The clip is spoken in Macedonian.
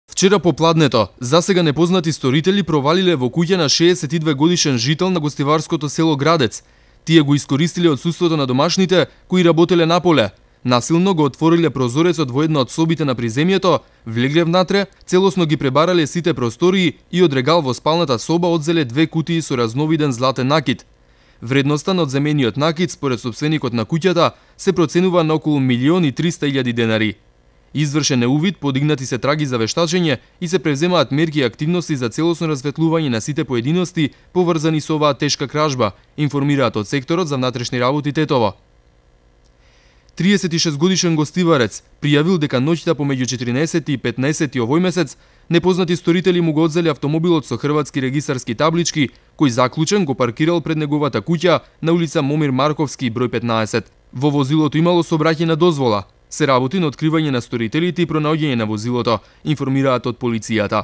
Вчера попладнето, засега непознати сторители провалиле во куќа на 62 годишен жител на гостиварското село Градец. Тие го искористиле отсуството на домашните кои работеле наполе. Насилно го отвориле прозорецот во една од собите на приземјето, влегле внатре, целосно ги пребарале сите простории и од регал во спалната соба одзеле 2 кутии со разновиден златен накит. Вредноста на одземениот накит според сопственикот на куќата се проценува на околу 1.300.000 денари. Извршен е увид, подигнати се траги за вештачење и се превземаат мерки и активности за целосно расветлување на сите поединости поврзани со оваа тешка кражба, информираат од секторот за внатрешни работи Тетово. 36 годишен гостиварец пријавил дека ноќта помеѓу 14 и 15 овој месец непознати сторители му го одзеле автомобилот со хрватски регистарски таблички, кој заклучен го паркирал пред неговата куќа на улица Момир Марковски број 15. Во возилото имало сообраќајна дозвола. Се работи на откривање на сторителите и пронаоѓање на возилото, информираат од полицијата.